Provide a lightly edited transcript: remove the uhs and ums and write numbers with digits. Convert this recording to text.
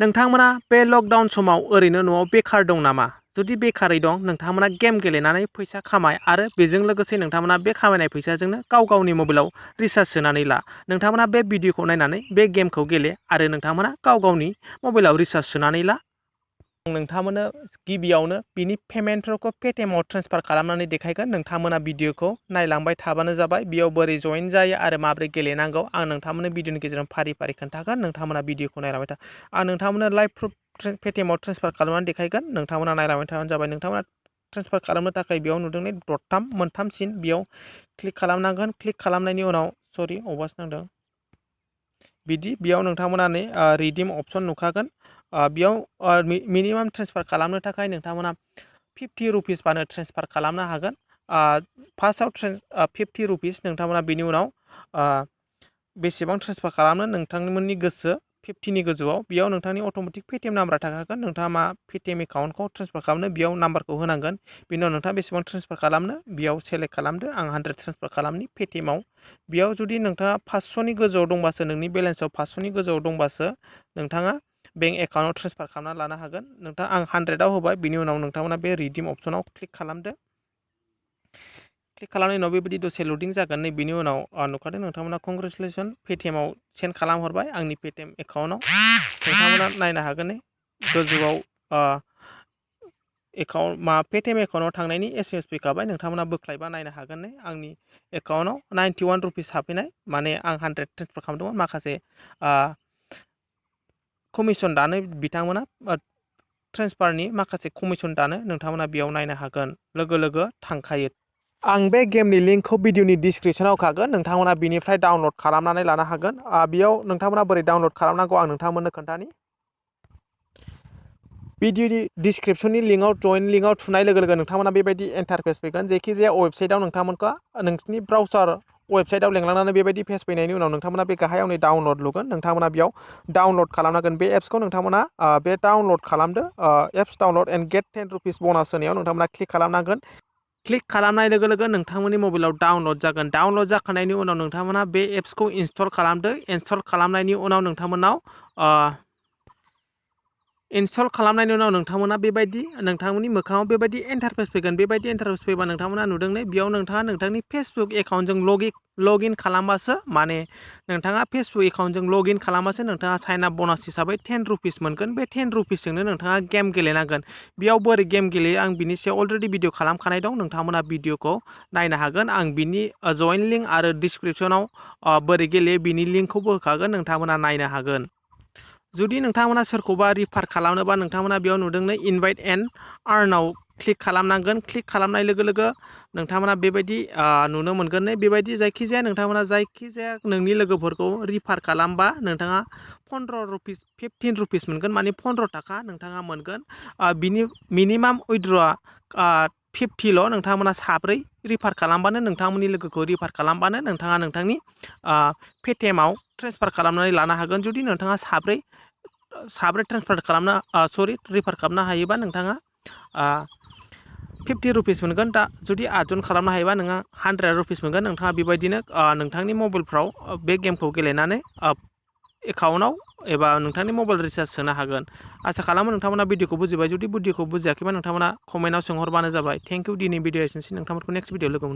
नोंथांमोना बे लकडाउन समाव ओरैनो न'आव बेखार दं नामा? जुदि बेखारै दं, नोंथांमोना गेम गेलेनानै फैसा खामाय आरो बेजों लोगोसे नोंथांमोना बे खामायनाय फैसाजोंनो गावनि मबाइलाव रिचार्ज सोनानै ला। नोंथांमोना बे भिडिअखौ नायनानै बे गेमखौ गेले आरो नोंथांमोना गावनि मबाइलाव रिचार्ज सोनानै ला। नोंथांमोननो गिबियावनो बिनि पेमेन्टफोरखौ पेटिएमआव ट्रेन्सफार खालामनानै देखायगोन। नोंथांमोना भिडिअखौ नायलांबाय थाबानो जाबाय। बेयाव बोरै जइन जायो आरो माबोरै गेलेनांगौ आं नोंथांमोननो भिडिअनि गेजेरजों फारि फारि खोन्थागोन। नोंथांमोना भिडिअखौ नायलांबाय था। आं नोंथांमोननो लाइभ प्रुफ पेटिएमआव ट्रेन्सफार खालामनानै देखायगोन। नोंथांमोना नायलांबाय थाबानो जाबाय। नोंथांमोना ट्रेन्सफार खालामनो थाखाय बेयाव नुदों मोनथाम सिन बेयाव क्लिक खालामनांगोन। क्लिक खालामनायनि उनाव अबावबासो नांदों बिदि बेयाव नोंथांमोना रिडिम अपसन नुखागोन। बेयाव मिनिमाम ट्रेन्सफार खालामनो थाखाय नोंथांमोना 50 रुपिसबानो ट्रेन्सफार खालामनो हागोन। फार्स्टआव 50 रुपिस नोंथांमोना बेनि उनाव बेसेबां ट्रेन्सफार खालामनो नोंथांमोननि गोसो 50नि गोजौआव बेयाव नोंथांनि अट'मेटिक पेटिएम नाम्बारा थाखागोन। नोंथाङा मा पेटिएम एकाउन्टखौ ट्रेन्सफार खालामनो बेयाव नाम्बारखौ होनांगोन। बेनि उनाव नोंथाङा बेसेबां ट्रेन्सफार खालामनो बेयाव सेलेक्ट खालामदो। आं 100 ट्रेन्सफार खालामनि पेटिएमआव। बेयाव जुदि नोंथाङा 500नि गोजौआव दंबासो नोंनि बेलेन्सआव 500नि गोजौआव दंबासो नोंथाङा बेंक एकाउन्टआव ट्रेन्सफार खालामना लानो हागोन। आं 100आव होबाय। बिनि उनाव नोंथांमोना बे रिडिम अपसनाव क्लिक खालामदो। क्लिक खालामनायनि उनाव बेबायदि दसे लडिं जागोन। बिनि उनाव नुखादों नोंथांमोना कंग्रेचुलेसन पेटिएमआव सेन्ड खालामहरबाय आंनि पेटिएम एकाउन्टआव। नोंथांमोना नायनो हागोन गोजौआव पेटिएम एकाउन्टआव थांनायनि SMS फैखाबाय। नोंथांमोना बोख्लायबा नायनो हागोन आंनि एकाउन्टआव 91 रुपिस हाबफैनाय। माने आं 100 ट्रेन्सफार खालामदोंमोन। माखासे कमिसन दानो बिथांमोना ट्रेन्सफारनि माखासे कमिसन दानो नोंथांमोना बेयाव नायनो हागोन। लोगो थांखायो। आं बे गेमनि लिंकखौ भिडिअनि डिसक्रिपसनाव होखागोन। नोंथांमोना बिनिफ्राय डाउनलड खालामनानै लानो हागोन। बेयाव नोंथांमोना बोरै डाउनलड खालामनांगौ आं नोंथांमोननो खोन्थानि। भिडिअनि डिसक्रिपसननि लिंकआव जइन लिंकआव थुनाय लोगो नोंथांमोना बेबायदि इन्टारफेस फैगोन। जायखिजाया वेबसाइटआव नोंथांमोनखौ नोंसिनि ब्राउजार वेबसाइटआव लिंलांनानै बेबायदि पेज फैनायनि उनाव नोंथांमोना बे गाहायाव डाउनलड लुगोन। नोंथांमोना बेयाव डाउनलड खालामनांगोन। बे एप्सखौ नोंथांमोना बे डाउनलड खालामदो। Apps download and gate 10 rupees bonus होनायाव नोंथांमोना क्लिक खालामनांगोन। क्लिक खालामनाय लोगो नोंथांमोननि मबाइलाव डाउनलड जागोन। डाउनलड जाखांनायनि उनाव नोंथांमोना बे एप्सखौ इनस्टल खालामदो। इनस्टल खालामनायनि उनाव नोंथांमोना बेबायदि नोंथांमोननि मोखाङाव बेबायदि इन्टारफेस फैगोन। बेबायदि इन्टारफेस फैबा नोंथांमोना नुदों बेयाव नोंथाङा नोंथांनि फेसबुक एकाउन्टजों लगइन खालामबासो माने नोंथाङा फेसबुक एकाउन्टजों लगइन खालामबासो नोंथाङा साइन आप बोनास हिसाबै 10 रुपिस मोनगोन। बे 10 रुपिसजोंनो नोंथाङा गेम गेलेनांगोन। बेयाव बोरै गेम गेलेयो आं बिनि सायाव अलरेडि भिडिअ खालामखानाय दं। नोंथांमोना भिडिअखौ नायनो हागोन। आं बिनि जइन लिंक आरो डिसक्रिपसनाव बोरै गेलेयो बिनि लिंकखौबो होखागोन। नोंथांमोना नायनो हागोन। जुदि नोंथांमोना सोरखौबा रिफार खालामनोबा नोंथांमोना बेयाव नुदों इनभाइट एन्ड आर्नआव क्लिक खालामनांगोन। क्लिक खालामनाय लोगो नोंथांमोना बेबायदि नुनो मोनगोन। बेबायदि जायखिजाया नोंनि लोगोफोरखौ रिफार खालामबा नोंथाङा 15 रुपिस मोनगोन। माने 15 थाखा नोंथाङा मोनगोन। बिनि मिनिमाम उइथड्रआ 50ल'। नोंथांमोना साब्रै रिफार खालामबानो नोंथांमोननि लोगोखौ रिफार खालामबानो नोंथाङा नोंथांनि पेटिएमआव ट्रेन्सफार खालामनानै लानो हागोन। जुदि नोंथाङा साब्रै रिफार खालामनो हायोबा नोंथाङा 50 रुपिस मोनगोन। दा जुदि 8 जन खालामनो हायोबा नोंहा 100 रुपिस मोनगोन। नोंथाङा बेबायदिनो नोंथांनि मबाइलफ्राव बे गेमखौ गेलेनानै एकाउन्टआव एबा नोंथांनि मबाइल रिचार्ज सोनो हागोन। आसा खालामो नोंथांमोना भिडिअखौ बुजिबाय। जुदि भिडिअखौ बुजियाखैबा नोंथांमोना कमेन्टआव सोंहरबानो जाबाय। Thank you. दिनै भिडिअ एसेनोसै। नोंथांमोनखौ नेक्स्ट भिडिअ लोगो मोनगोन।